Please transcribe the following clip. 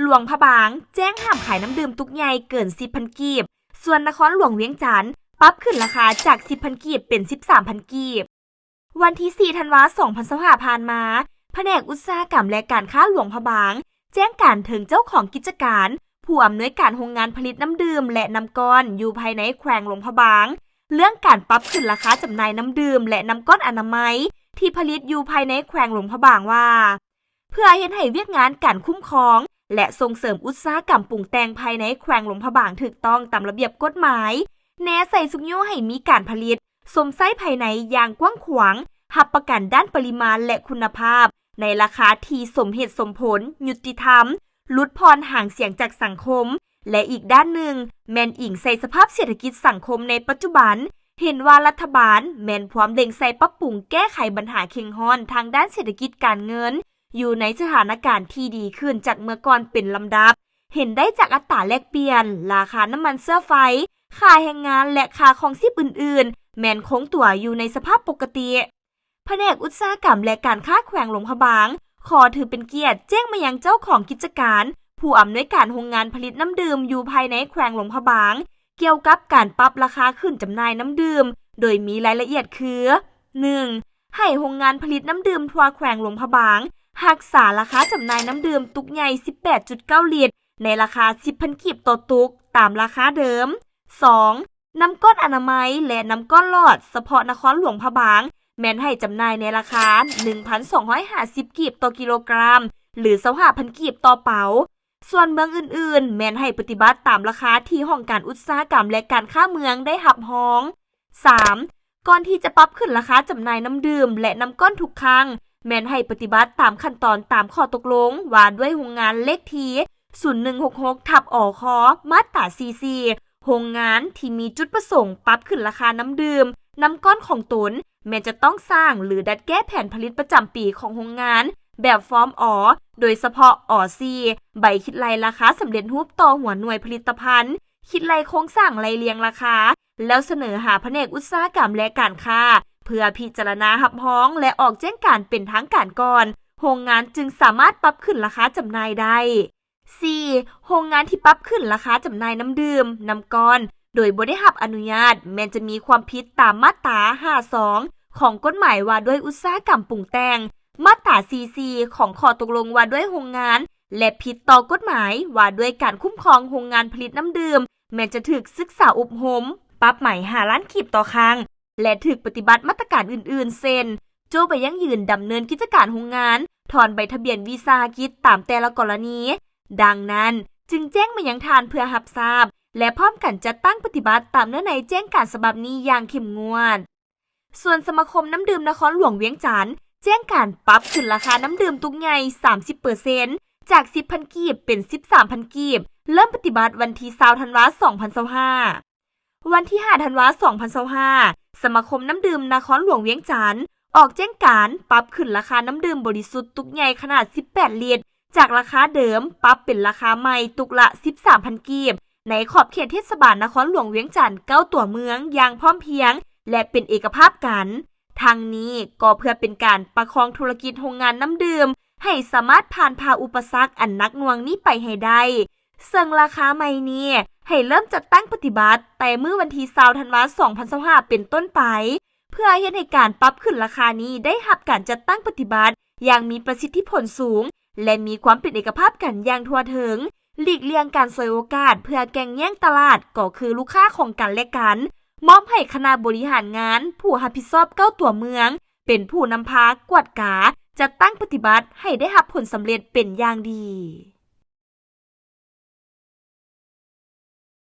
ຫຼວງພະບາງແຈ້ງຫ້າມຂາຍນ້ຳດື່ມຕຸກໃຫຍ່ເກີນສິບພັນກີບ, ສ່ວນນະຄອນຫຼວງວຽງຈັນປັບຂຶ້ນລາຄາຈາກສິບພັນກີບເປັນສິບສາມພັນກີບ. ວັນທີສີ່ ທັນວາ ສອງພັນຊາວຫ້າ ຜ່ານມາ, ພະແນກອຸດສາຫະກຳ ແລະ ການຄ້າຫຼວງພະບາງ ແຈ້ງການເຖິງເຈົ້າຂອງກິດຈະການ, ຜູ້ອຳນວຍການໂຮງງານຜະລິດນ້ຳດື່ມ ແລະ ນ້ຳກ້ອນຢູ່ພາຍໃນແຂວງຫຼວງພະບາງ ເລື່ອງການປັບຂຶ້ນລາຄາຈຳໜ່າຍນ້ຳດື່ມ ແລະ ນ້ຳກ້ອນອະນາໄມ ທີ່ຜະລິດຢູ່ພາຍໃນແຂວງຫຼວງພະບາງວ່າ ເພື່ອເຮັດໃຫ້ວຽກງານການຄຸ້ມຄອງ ແລະ ສົ່ງເສີມອຸດສາຫະກຳປຸງແຕ່ງພາຍໃນແຂວງຫຼວງພະບາງຖືກຕ້ອງຕາມລະບຽບກົດໝາຍ, ແນໃສ່ຊຸກຍູ້ໃຫ້ມີການຜະລິດ, ຊົມໃຊ້ພາຍໃນຢ່າງກວ້າງຂວາງ, ຮັບປະກັນດ້ານປະລິມານ ແລະ ຄຸນນະພາບ ໃນລາຄາທີ່ສົມເຫດສົມຜົນ, ຍຸຕິທຳ, ຫຼຸດຜ່ອນຫາງສຽງຈາກສັງຄົມ ແລະ ອີກດ້ານໜຶ່ງ ແມ່ນອີງໃສ່ສະພາບເສດຖະກິດສັງຄົມໃນປັດຈຸບັນ, ເຫັນວ່າລັດຖະບານແມ່ນພວມເລັ່ງໃສ່ປັບປຸງແກ້ໄຂບັນຫາເຄັ່ງຮ້ອນທາງດ້ານເສດຖະກິດການເງິນ ຢູ່ໃນສະຖານະການທີ່ດີຂຶ້ນຈາກເມື່ອກ່ອນເປັນລຳດັບ, ເຫັນໄດ້ຈາກອັດຕາແລກປ່ຽນ, ລາຄານ້ຳມັນເຊື້ອໄຟ, ຄ່າແຮງງານ ແລະ ຄ່າຄອງຊີບອື່ນໆ ແມ່ນຄົງຕົວຢູ່ໃນສະພາບປົກກະຕິ. ພະແນກອຸດສາຫະກຳ ແລະ ການຄ້າແຂວງຫຼວງພະບາງ ຂໍຖືເປັນກຽດແຈ້ງມາຍັງເຈົ້າຂອງກິດຈະການ, ຜູ້ອຳນວຍການໂຮງງານຜະລິດນ້ຳດື່ມຢູ່ພາຍໃນແຂວງຫຼວງພະບາງ ກ່ຽວກັບການປັບລາຄາຂຶ້ນຈຳໜ່າຍນ້ຳດື່ມ ໂດຍມີລາຍລະອຽດຄື ໜຶ່ງ ໃຫ້ໂຮງງານຜະລິດນ້ຳດື່ມທົ່ວແຂວງຫຼວງພະບາງ ຮັກສາລາຄາຈຳໜ່າຍນ້ຳດື່ມຕຸກໃຫຍ່ ສິບແປດຈຸດເກົ້າລິດ ໃນລາຄາສິບພັນກີບຕໍ່ຕຸກ ຕາມລາຄາເດີມ. ສອງ ນ້ຳກ້ອນອະນາໄມ ແລະ ນ້ຳກ້ອນຫຼອດ ສະເພາະນະຄອນຫຼວງພະບາງ ແມ່ນໃຫ້ຈຳໜ່າຍໃນລາຄາ ໜຶ່ງພັນສອງຮ້ອຍຫ້າສິບກີບຕໍ່ກິໂລກຣາມ ຫຼື ຊາວຫ້າພັນກີບຕໍ່ເປົາ. ສ່ວນເມືອງອື່ນໆ ແມ່ນໃຫ້ປະຕິບັດຕາມລາຄາທີ່ຫ້ອງການອຸດສາຫະກຳ ແລະ ການຄ້າເມືອງໄດ້ຮັບຮອງ. ສາມ ກ່ອນທີ່ຈະປັບຂຶ້ນລາຄາຈຳໜ່າຍນ້ຳດື່ມ ແລະ ນ້ຳກ້ອນທຸກຄັ້ງ ແມ່ນໃຫ້ປະຕິບັດຕາມຂັ້ນຕອນຕາມຂໍ້ຕົກລົງວ່າດ້ວຍໂຮງງານເລກທີ ສູນໜຶ່ງຫົກຫົກ ທັບ ອຄ ມາດຕາ ສີ່ສີ່ ໂຮງງານທີ່ມີຈຸດປະສົງປັບຂຶ້ນລາຄານ້ຳດື່ມ, ນ້ຳກ້ອນຂອງຕົນ ແມ່ນຈະຕ້ອງສ້າງ ຫຼື ດັດແກ້ແຜນຜະລິດປະຈຳປີຂອງໂຮງງານ ແບບຟອມ ອ ໂດຍສະເພາະ ອ ສີ່ ໃບຄິດໄລ່ລາຄາສຳເລັດຮູບຕໍ່ຫົວໜ່ວຍຜະລິດຕະພັນ, ຄິດໄລ່ໂຄງສ້າງໄລ່ລຽງລາຄາ ແລ້ວສະເໜີຫາພະແນກອຸດສາຫະກຳ ແລະ ການຄ້າ ເພື່ອພິຈາລະນາຮັບຮອງ ແລະ ອອກແຈ້ງການເປັນທາງການກ່ອນ, ໂຮງງານຈຶ່ງສາມາດປັບຂຶ້ນລາຄາຈຳໜ່າຍໄດ້. ສີ່ ໂຮງງານທີ່ປັບຂຶ້ນລາຄາຈຳໜ່າຍນ້ຳດື່ມ, ນ້ຳກ້ອນ ໂດຍບໍ່ໄດ້ຮັບອະນຸຍາດ ແມ່ນຈະມີຄວາມຜິດຕາມມາດຕາ ຫ້າສອງ ຂອງກົດໝາຍວ່າດ້ວຍອຸດສາຫະກຳປຸງແຕ່ງ, ມາດຕາ ສີ່ສີ່ ຂອງຂໍ້ຕົກລົງວ່າດ້ວຍໂຮງງານ ແລະ ຜິດຕໍ່ກົດໝາຍວ່າດ້ວຍການຄຸ້ມຄອງໂຮງງານຜະລິດນ້ຳດື່ມ ແມ່ນຈະຖືກສຶກສາອົບຮົມ, ປັບໃໝຫ້າລ້ານກີບຕໍ່ຄັ້ງ ແລະ ຖືກປະຕິບັດມາດຕະການອື່ນໆ ເຊັ່ນ ໂຈະໃບຢັ້ງຢືນດຳເນີນກິດຈະການໂຮງງານ, ຖອນໃບທະບຽນວິສາຫະກິດຕາມແຕ່ລະກໍລະນີ. ດັ່ງນັ້ນ, ຈຶ່ງແຈ້ງມາຍັງທ່ານເພື່ອຮັບຊາບ ແລະ ພ້ອມກັນຈັດຕັ້ງປະຕິບັດຕາມເນື້ອໃນແຈ້ງການສະບັບນີ້ຢ່າງເຂັ້ມງວດ. ສ່ວນສະມາຄົມນ້ຳດື່ມນະຄອນຫຼວງວຽງຈັນ ແຈ້ງການປັບຂຶ້ນລາຄານ້ຳດື່ມຕຸກໃຫຍ່ ສາມສິບເປີເຊັນ ຈາກ ສິບພັນກີບ ເປັນ ສິບສາມພັນກີບ ເລີ່ມປະຕິບັດວັນທີ ຊາວ ທັນວາ ສອງພັນຊາວຫ້າ. ວັນທີ ຫ້າ ທັນວາ ສອງພັນຊາວຫ້າ ສະມາຄົມນ້ຳດື່ມນະຄອນຫຼວງວຽງຈັນ ອອກແຈ້ງການປັບຂຶ້ນລາຄານ້ຳດື່ມບໍລິສຸດຕຸກໃຫຍ່ຂະໜາດ ສິບແປດລິດ ຈາກລາຄາເດີມປັບເປັນລາຄາໃໝ່ຕຸກລະ ສິບສາມພັນກີບ ໃນຂອບເຂດເທດສະບານນະຄອນຫຼວງວຽງຈັນ ເກົ້າຕົວເມືອງຢ່າງພ້ອມພຽງ ແລະ ເປັນເອກະພາບກັນ. ທັງນີ້ກໍເພື່ອເປັນການປະຄອງທຸລະກິດໂຮງງານນ້ຳດື່ມ ໃຫ້ສາມາດຜ່ານຜ່າອຸປະສັກອັນໜັກໜ່ວງນີ້ໄປໃຫ້ໄດ້, ເຊິ່ງລາຄາໃໝ່ນີ້ໃຫ້ເລີ່ມຈັດຕັ້ງປະຕິບັດແຕ່ມື້ວັນທີ ຊາວ ທັນວາ ສອງພັນຊາວຫ້າ ເປັນຕົ້ນໄປ, ເພື່ອເຮັດໃຫ້ການປັບຂຶ້ນລາຄານີ້ໄດ້ຮັບການຈັດຕັ້ງປະຕິບັດຢ່າງມີປະສິດທິຜົນສູງ ແລະ ມີຄວາມເປັນເອກະພາບກັນຢ່າງທົ່ວເຖິງ, ຫຼີກລ່ຽງການສວຍໂອກາດເພື່ອແກ່ງແຍ່ງຕະຫຼາດ ກໍຄືລູກຄ້າຂອງກັນ ແລະ ກັນ, ມອບໃຫ້ຄະນະບໍລິຫານງານຜູ້ຮັບຜິດຊອບເກົ້າຕົວເມືອງ ເປັນຜູ້ນຳພາກວດກາ, ຈັດຕັ້ງປະຕິບັດໃຫ້ໄດ້ຮັບຜົນສຳເລັດເປັນຢ່າງດີ.